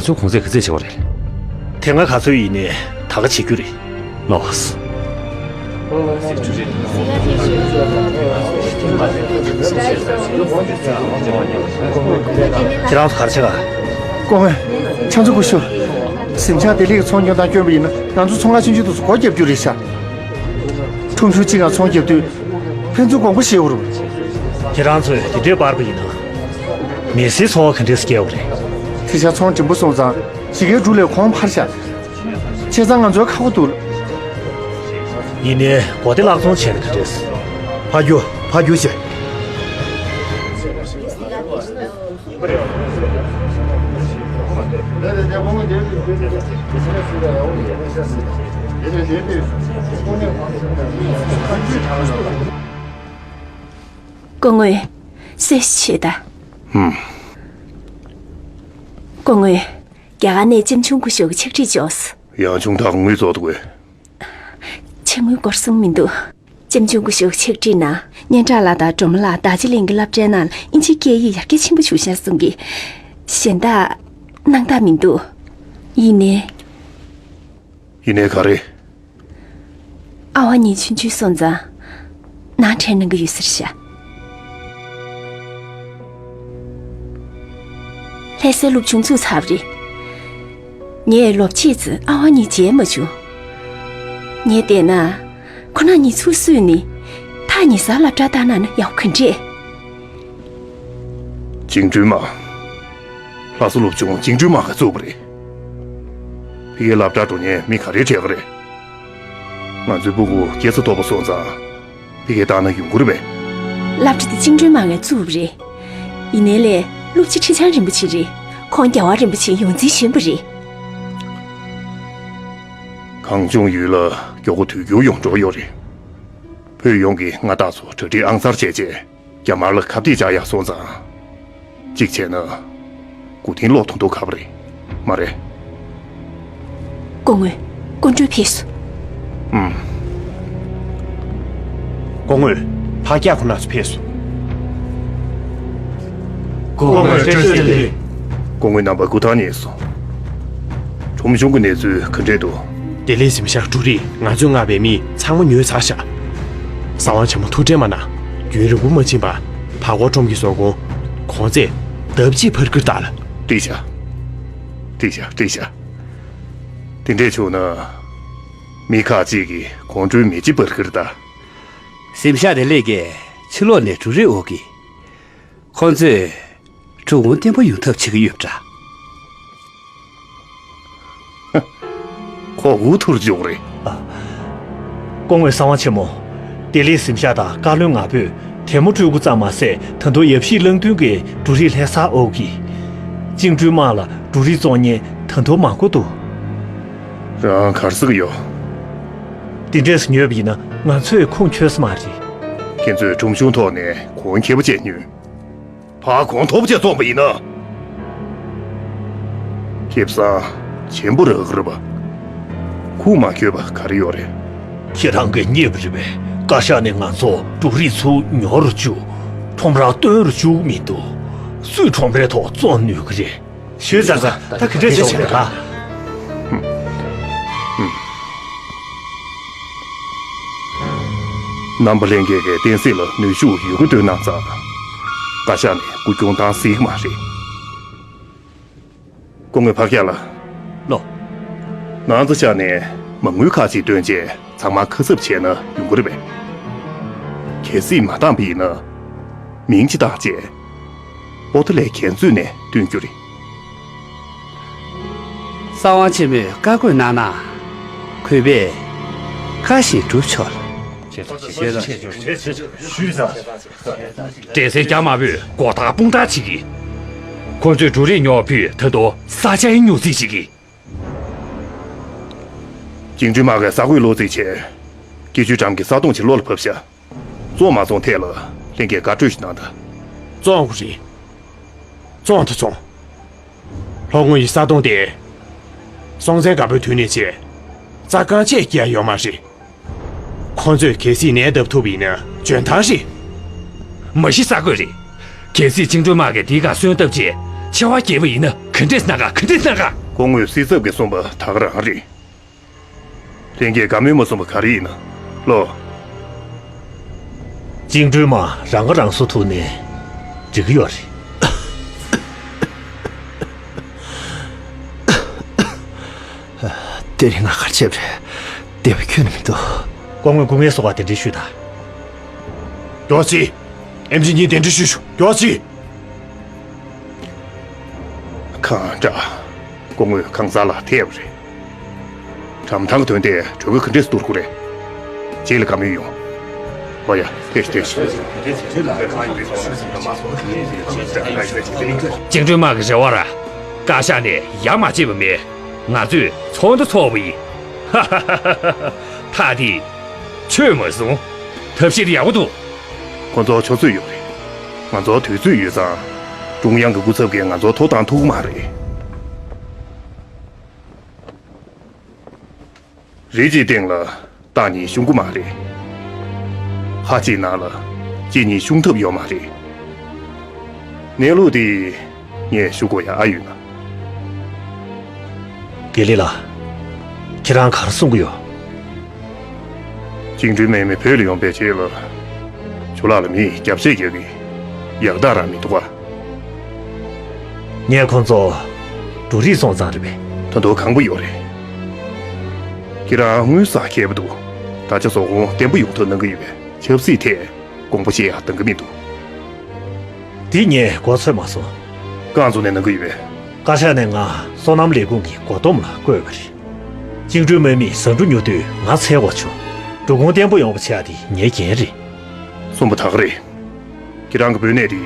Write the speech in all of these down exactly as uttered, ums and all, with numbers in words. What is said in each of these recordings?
ཚོ་གོང་ཚད་ག་ཚད་བྱེད་པ་རེད། དེ་སྔ་ག་ཚོད་ཡིན་ནའི་ད་ག་བྱེད་རྒྱུ་རེད། ལགས། ཁྱེད་རང་ཚོ་ག་རེ་བྱེད་ག་སྐུ་ངོ་། ཁྱེད་ཚོ་སྐུ་ཞབས། གཟིམ་ཤག་བདེ་ལེགས་ཀྱི་ཚོང་སྐྱོང་སྟངས་སྐྱོན་པ་ཡིན་ན་ང་ཚོ་ཚོང་ཁང་ཆུང་ཆུང་དེ་ཚོ་སྒོ་བརྒྱབ་རྒྱུ་རེད་ཤག་ཁྲོམ་གཞུང་གཅིག་ནང་ཚོང་བརྒྱབ་དུས་ཕན་ཚུན་དགོངས་པ་བཞེས་དགོས་རེད། ཁྱེད་རང་ཚོས་དེ་འདྲའི་པར་པ་ཡིན་ན། མི་སེར་ཚོ་ག་འདྲས་སྐྱེལ་བ་རེད། དེང་སང་ཚོང་འགྲིམ་པོ་སོང་ཙང་གཞིས་ཀའི་འབྲུ་ལས་གོང་འཕར་ཤག་བྱས་ཙང་ང་ཚོའི་ཁག་པོ་འདུག་ཡིན་ནའི་སྒོ་དེ་བརླག་ཚོང་བྱས་ན་ག་འདྲས། ཕར་རྒྱུག་ཕར་རྒྱུག་བྱས། སྐུ་ངོ། སེ་ཆེ་ད། ཧུམ། སྐུ་ངོ། རྒྱ་གར་ནས་ལྕམ་ཆུང་སྐུ་ཞབས་ཀྱི་ཕྱག་བྲིས་འབྱོར་སོང་། ཡང་ཆུང་དག་དངུལ་རྫོགས་འདུག་གས། ཕྱག་དངུལ་སྐོར་གསུང་མི་འདུག་ལྕམ་ཆུང་སྐུ་ཞབས་ཕྱག་བྲིས་ནང་སྙན་གྲགས་ལགས་དང་སྒྲོལ་མ་ལགས་རྡོ་རྗེ་གླིང་གི་སློབ་གྲྭའི་ནང་ལ་དབྱིན་ཇིའི་སྐད་ཡིག་ཡར་རྒྱས་ཆེན་པོ་བྱུང་ཤག་གསུང་གི། གཞན་དག་སྣང་དག་མི་འདུག་ཡིན་ནའི། ཡིན་ནའི་ག་རེ། ཨ་ཝ་གཉིས་ཆུང་ཆུང་སོང་ཙང་ནང་དྲན་གནང་གི་ཡོད་ས་རེད་ཤག་ལྷ་སའི་སློབ་ཆུང་ཚུགས་ཚར་བ་རེད། ངས་ལོ་གཅིག་ཙམ་ཨ་ཝ་གཉིས་མཇལ་མ་བྱུང་། ངས་བལྟས་ན། ཁོ་རང་གཉིས་ཚུར་བསུས་ནས་ཐག་ཉེ་སར་སློབ་གྲྭ་བཏང་ན་ན་ཡག་པོ་ག་འདྲས། བཅིངས་འགྲོལ་དམག་ལྷ་ས་སློབ་ཆུང་བཅིངས་འགྲོལ་དམག་གིས་བཙུགས་པ་རེད། ཕ་གིའི་སློབ་གྲྭར་འགྲོ་མཁན་མི་ག་རེ་བྲལ་གི་རེད། ང་ཚོའི་སྤུ་གུ་སྐྱེས་ས་ཐོབ་པ་སོང་ཙང་ཕ་གིར་བཏང་ན་ཡོང་གི་རེད་པས། སློབ་གྲྭ་དེ་བཅིངས་འགྲོལ་དམག་གིས་བཙུགས་པ་རེད། ཡིན་ནའི་ལས་སློབ་སྤྱི་ཁྲི་བྱང་རིན་པོ་ཆེ་རེད། ཁོང་རྒྱལ་བ་རིན་པོ་ཆེའི་ཡོངས་འཛིན་གཞོན་པ་རེད། གངས་ལྗོངས་ཡུལ་ལ་མགྱོགས་པོ་དུས་འགྱུར་ཡོང་འགྲོ་ཡོད་རེད། བོད་ཡོངས་ཀྱི་མངའ་བདག་ཚོ་གྲ་སྒྲིག་ཨང་གསར་བྱས་རྗེས། རྒྱ་དམར་ལ་ཁ་གཏད་བཅག་ཡག་སོང་ཙང་། གཅིག་བྱས་ན། མགོ་རྟིང་སློག་ཐུབ་མདོག་ཁ་པོ་རེད། མ་རེད། སྐུ་ངོ། སྐུ་མགྲོན་ཕེབས་སོང་། ཨུམ། སྐུ་ངོ། ཕ་སྐྱག་ཁོ་ན་ཚོ་ཕེབས་སོང་། སྐུ་ངོ་བཀྲ་ཤིས་བདེ་ལེགས། སྐུ་ངོ་རྣམ་པ་སྐུ་ཐང་མཉེས་སོང་། ཁྲོམ་གཞུང་གི་གནས་ཚུལ་ག་འདྲས་འདུག་བདེ་ལེགས་གཟིམ་ཤག་འབྲུ་རིགས་ང་ཚོས་མངགས་པའི་མི་ཚང་མ་ཉོས་ཚར་ཤག་གསང་བ་ཆེན་མོ་ཐུགས་ཁྲལ་མ་གནང་། རྒྱུན་རིང་པོ་མ་ཕྱིན་པར་བར་སྐོར་ཁྲོམ་གྱི་བཟོ་དགོངས་གོང་ཚད་ལྡབ་གཅིག་འཕར་སྐུལ་བཏང་ལ། འགྲིག་ཤག་འགྲིག་ཤག་འགྲིག་ཤག་དེ་འདྲས་བྱུང་ན། མི་ཁག་ཅིག་གིས་གོང་བཀྲོལ་མི་བྱེད་པར་ཁུར་ད། གཟིམ་ཤག་བདེ་ལེགས་ཀྱིས་ཕྱི་ལོགས་ནས་འབྲུ་རིགས་དབོར་གི། ཁོང་ཚོས་གྲོན་དངུལ་བརྟན་པོ་ཡོང་ཐབས་བྱེད་ཀྱི་ཡོད་པ་འདྲ། ཁོ་འུ་ཐུར་འཇོག་རེད། སྐུ་ངོ་གསང་བ་ཆེན་མོ། བདེ་ལེགས་གཟིམ་ཤག་དང་བཀའ་བློན་ང་ཕོད་དེ་མོ་སྤྲུལ་སྐུ་ཙམ་མ་ཟད་ད་དུང་ཡབ་གཞིས་གླང་མདུན་གྱི་འབྲུ་རིགས་ལྷ་སར་དབོར་གི། བཅིངས་འགྲོལ་དམག་ལ་འབྲུ་རིགས་བཙོང་མཁན་ད་དུང་མང་པོ་འདུག་རང་ག་རེ་ཟེར་གྱི་ཡོད། དེ་འདྲས་སུ་ཉོས་པ་ཡིན་ན་ང་ཚོས་ཁུངས་འཁྱོལ་ས་མ་རེད། ཁྱེད་ཚོས་ཁྲོམ་གཞུང་ཐོག་ནས་གོང་ཁེ་པོ་བྱས་ཉོས། ཕར་གོང་མཐོ་པོ་བྱས་བཙོངས་པ་ཡིན་ན། ཁེ་བཟང་ཆེན་པོ་རག་གི་རེད་པ། ཁུངས་མ་འཁྱོལ་བ་ག་རེ་ཡོད་རེད། ཁྱེད་རང་གིས་རྙེད་པ་རེད་པས། བཀའ་ཤག་ནས་ང་ཚོ་འབྲུ་རིགས་ཚུར་ཉོ་རུ་བཅུག་ཁྲོམ་རར་བཏོན་རུ་བཅུག་མི་འདུག་སུས་ཁྲོམ་རའི་ཐོག་བཙོང་ནུས་ཀྱི་རེད། ཞུས་ཙང་ཙང་ད་ག་འདྲས་བྱེད་དགོས་རེད་ལགས། རྣམ་པ་ལྷན་རྒྱས་ཀྱིས་བསྟན་སྲིད་ལ་ནུས་ཤུགས་ཡོད་རྒུ་བཏོན་གནང་ཙང་། བཀའ་ཤག་ནས་སྐུ་སྐྱོང་བཏང་སྲིད་ཀྱི་མ་རེད། སྐུ་ངོ་ཕ་སྐྱག་ལགས། ལགས། ང་ཚོ་ཤག་ནས་མ་དངུལ་ཁག་ཅིག་བཏོན་རྗེས་ཚང་མ་ཁ་གསབ་བྱས་ན་ཡོང་གི་རེད་པས། གལ་སྲིད་མ་བཏང་པ་ཡིན་ན། མིང་ཅིག་བཏགས་རྗེས། ཨོ་ཐོ་ལའི་འགན་བཙུད་ནས་བཏོན་རྒྱུ་རེད། གསང་བ་ཆེན་མོས་བཀའ་བཀོད་གནང་ན། གུས་པས་བཀའ་བཞིན་སྒྲུབ་ཆོག་ལ། ཞུས་ཙང་། འདྲེ་སྲིན་རྒྱ་དམར་པོས་སྒོ་ཐག་སྤུངས་དག་བྱེད་ཀྱི། ཁོ་ཚོས་འབྲུ་རིགས་ཉོ་བ་ཕུད་ད་དུང་ས་ཆ་ཡང་ཉོ་རྩིས་བྱེད་ཀྱི། བཅིངས་འགྲོལ་དམག་གིས་ས་རྒོད་ལོག་རྩིས་བྱས། སྐྱིད་ཆུའི་འགྲམ་གྱི་ས་དོང་ཅིག་བློ་ལ་བབས་ཤག་བཙོང་མ་བཙོང་ཐད་ལ་ལྷན་རྒྱས་དགའ་སྤྲོ་ཞིག་གནང་དང་། བཙོང་དགོས་རེད། བཙོང་དང་བཙོང་། ལྷོ་ངོས་ཀྱི་ས་དོང་དེ། སྲོང་བཙན་སྒམ་པོའི་དུས་ནས་བྱས། རྩྭ་རྐང་ཆད་ཀྱི་ཡ་ཡོད་མ་རེད། ཁོང་ཚོས་གལ་སྲིད་ནད་བཏབ་ཐུབ་པ་ཡིན་ན་འཇོན་ཐང་རེད། མ་གཞི་ས་རྒོད་རེད། གལ་སྲིད་བཅིངས་འགྲོལ་དམག་གིས་དེའི་སྒང་སོན་བཏབ་རྗེས་མཆེ་བ་རྒྱས་པ་ཡིན་ན། ག་འདྲས་གནང་ག་ག་འདྲས་གནང་ག་སྐུ་ངོས་སྲིད་ཚབ་ཀྱིས་གསུངས་པ་ད་ག་རང་རེད། ལྷན་རྒྱས་དགའ་མོས་མ་གསུངས་པ་ག་རེ་ཡིན་ན། ལོ། བཅིངས་འགྲོལ་མ་རང་ཁ་རང་གསོ་ཐུབ་ན་འགྲིག་གི་ཡོད་རེད། དེ་རིང་ང་གར་ཆས་པ་རེད། བདེ་པོ་ཁྱོན་ནས་མི་འདུག་སྐུ་ངོས་སྐུ་ངལ་གསོ་བ་གདན་འདྲེན་ཞུས་དང་། མགྱོགས་ཅིག་ཨེམ་ཆི་གཉིས་གདན་འདྲེན་ཞུས་ཤོག་མགྱོགས་ཅིག་གང་འདྲ། སྐུ་ངོས་གང་ཟག་ལ་ཐེབས་རེད། གྲམ་ཐང་གི་དོན་དེ་གྲོས་ཁ་ག་འདྲས་སུ་བསྡུར་དགོས་རེད། རྗེས་ལ་བཀའ་མོལ་ཡོང་། ཨོ་ཡ། ཐེ་ཤི་ཐེ་ཤི། བཅིངས་འགྲོལ་དམག་གི་རེ་བ་ར། བཀའ་ཤག་ནས་ཡ་མ་བྱས་པ་མེད། ང་ཚོས་ཚོགས་འདུ་ཚོགས་པ་ཡིན། ཧ་ཧ་ཧ་ཧ་ཧ། ཐག་དེ་ཆོད་མ་སོང་། ཐབས་ཤེས་དེ་ཡག་པོ་འདུག་ཁོ་ཚོར་ཆུ་ཚོད་ཡོད་རེད། ང་ཚོར་དུས་ཚོད་ཡོད་ཙང་། ཀྲུང་དབྱང་གི་སྐུ་ཚབ་ཀྱིས་ང་ཚོར་ཐོ་བཏང་ཐུབ་ཀྱི་མ་རེད། རི་གཅིག་སྟེང་ལ་སྟག་གཉིས་ཤོང་གི་མ་རེད། ཧ་གཅིག་ནང་ལ་གཅིག་གཉིས་ཤོང་ཐབས་ཡོད་མ་རེད། གནས་ལུགས་འདི་ངས་ཞུ་དགོས་ཡ་ཨ་ཡོད་ན། དགེ་ལེགས་ལགས། ཁྱེད་རང་ག་རེ་གསུང་གི་ཡོད། བཅིངས་འགྲོལ་དམག་མི་བོད་ལ་ཡོང་པའི་རྗེས་ལ། ཇོ་ལགས་ལ་མིས་རྒྱབ་བཤད་རྒྱག་གི་ཡག་རྟགས་རང་མི་འདུག་ག་ངས་ཁོང་ཚོ་འབྲུ་རིགས་བཙོང་ཙང་རེད་པས། ད་དུང་གང་པོ་ཡོད་རེད། ཁྱེད་རང་དངུལ་བསགས་མཁས་པོ་འདུག་ད་ཆ་ཟོག་གོང་བརྟན་པོ་ཡོང་ཐབས་གནང་གི་ཡོད་པས། ཆབ་སྲིད་ཐད་དགོངས་པ་བཞེས་ཡག་འདང་གི་མི་འདུག་འདི་ངས་མགོ་ཚོད་མ་སོང་། རྐང་བཙུགས་ནས་གནང་གི་ཡོད་པས། བཀའ་ཤག་ནས་ང་སོ་ནམ་ལས་ཁུངས་ཀྱི་འགོ་བསྡོམས་ལ་བསྐོས་པ་རེད། བཅིངས་འགྲོལ་དམག་མིས་ཟ་འབྲུ་ཉོ་དུས་ང་འཚོལ་དགོས་བྱུང་། འབྲུ་ཁུངས་བརྟན་པོ་ཡོང་བ་བྱེད་ཡག་དེ་ངའི་འགན་རེད། གསུངས་པ་ད་ག་རེད། ཁྱེད་རང་གི་བུད་མེད་དེ་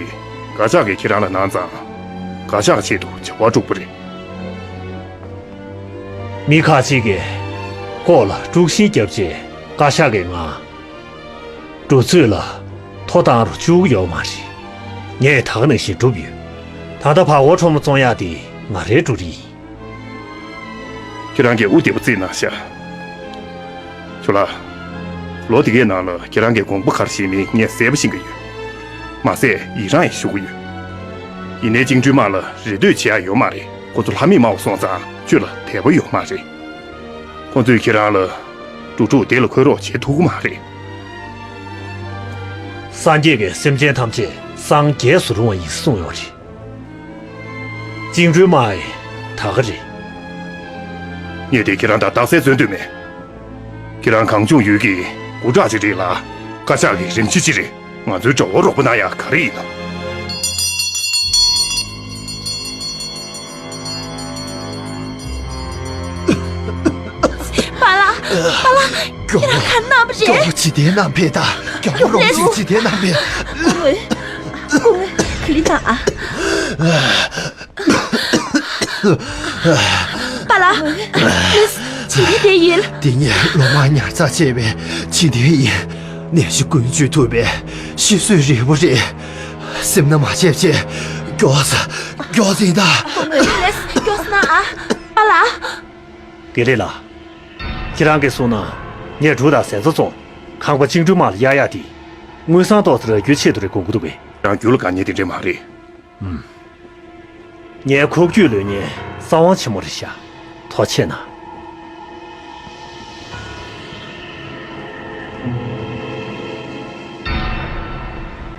བཀའ་ཤག་གིས་ཁྱེད་རང་ལ་གནང་ཙང་། བཀའ་ཤག་ཆེད་དུ་བྱ་བ་སྒྲུབ་པ་རེད། མི་ཁག་ཅིག་གིས་ལྐོག་ལ་དཀྲུག་ཤིང་བརྒྱབ་རྗེས་བཀའ་ཤག་གིས་ང་འབྲུ་མཛོད་ལ་ཐོ་བཏང་རུ་བཅུག་གི་ཡོད་མ་རེད། ངས་ད་ག་ནང་བཞིན་བསྒྲུབས་ཡོད། ད་ལྟ་བར་སྐོར་ཁྲོམ་ལ་བཙོང་ཡག་དེ་ང་རའི་འབྲུ་རིགས་ཡིན། ཁྱེད་རང་གིས་དབུ་བདེ་པོ་བརྩིས་གནང་ཤག་ཇོ་ལགས། ལོ་འདི་གའི་ནང་ལ་ཁྱེད་རང་གིས་དགོངས་པ་ག་རེ་བཞེས་མིན་ངས་གསལ་པོ་ཤེས་ཀྱི་ཡོད། མ་ཟད་ཡི་རང་ཡང་ཞུ་གི་ཡོད། ཡིན་ནའི་བཅིངས་འགྲོལ་དམག་ལ་རེ་ལྟོས་བྱེད་ཡག་ཡོད་མ་རེད། ཁོ་ཚོ་ལྷ་མིག་དམར་པོ་སོང་ཙང་ཆོས་ལ་དད་པ་ཡོད་མ་རེད། ཁོ་ཚོས་ཁྱེད་རང་ལ་འབྲུ་ཕྲུག་བདེ་ལ་འཁོད་རོགས་བྱེད་ཐུབ་ཀྱི་མ་རེད། སངས་རྒྱས་ཀྱིས་སེམས་ཅན་ཐམས་ཅད་སངས་རྒྱས་སུ་རུང་བ་ཡིན་གསུངས་ཡོད་རེད། བཅིངས་འགྲོལ་དམག་ཡིན་ད་ག་རེད། ངས་དེ་ཁྱེད་རང་དང་རྟགས་གསལ་བརྩོན་འདོད་མེད། ཁྱེད་རང་གངས་ལྗོངས་ཡུལ་གྱི་སྐུ་དྲག་ཅིག་རེད་ལ། བཀའ་ཤག་གི་རིམ་གཞི་ཅིག་རེད། ང་ཚོའི་དགྲ་བོར་རོགས་པ་གནང་ཡག་ག་རེ་ཡིན་ནམ། པཱ་ལགས། པཱ་ལགས། ཁྱེད་རང་ག་རེ་གནང་བ་རེད། མགྱོགས་པོ་ཇི་ལྟར་གནང་ཕེབས་དང་། མགྱོགས་པོ་རོགས་ཅིག་ཇི་ལྟར་གནང་ཕེབས། ཨོའི། ཨོའི། ག་ལེར་གནང་ཨ། པཱ་ལགས། ལིས། ཇི་ལྟར་བསྡད་ཡོད། འདི་ངས་ལོ་མང་ཉར་ཚགས་བྱས་པའི་ཇི་ལྟར་ཡིན། ནད་གཞི་ཀུན་འཇུ་ཐུབ་པའི་ཤི་གསོན་རིལ་བུ་རེད། སེམས་ན་མ་བྱས་བྱས། མགྱོགས་ས། མགྱོགས་ཟིན་ད། ལིས། མགྱོགས་ས་ན་ཨ། པཱ་ལགས། དགེ་ལེགས་ལགས། ཁྱེད་རང་གིས་གསུངས་ན། ངས་འབྲུ་དང་ཟན་ཚྭ་བཙོང་། ཁང་པ་བཅིངས་འགྲོལ་དམག་ལ་གཡར་ཡག་དེ། དངུལ་སྲང་ཏོག་ཙམ་རག་རྒྱུའི་ཆེད་དུ་རེད་དགོངས་ཀྱི་འདུག་པས། རང་རྒྱུད་ལ་དཀའ་ངལ་དེ་འདྲས་མ་རེད། ངའི་ཁོག་རྒྱུད་ལོན་མཁན་གསང་བ་ཆེན་མོ་རེད་ཤག་ཐུགས་རྗེ་གནང་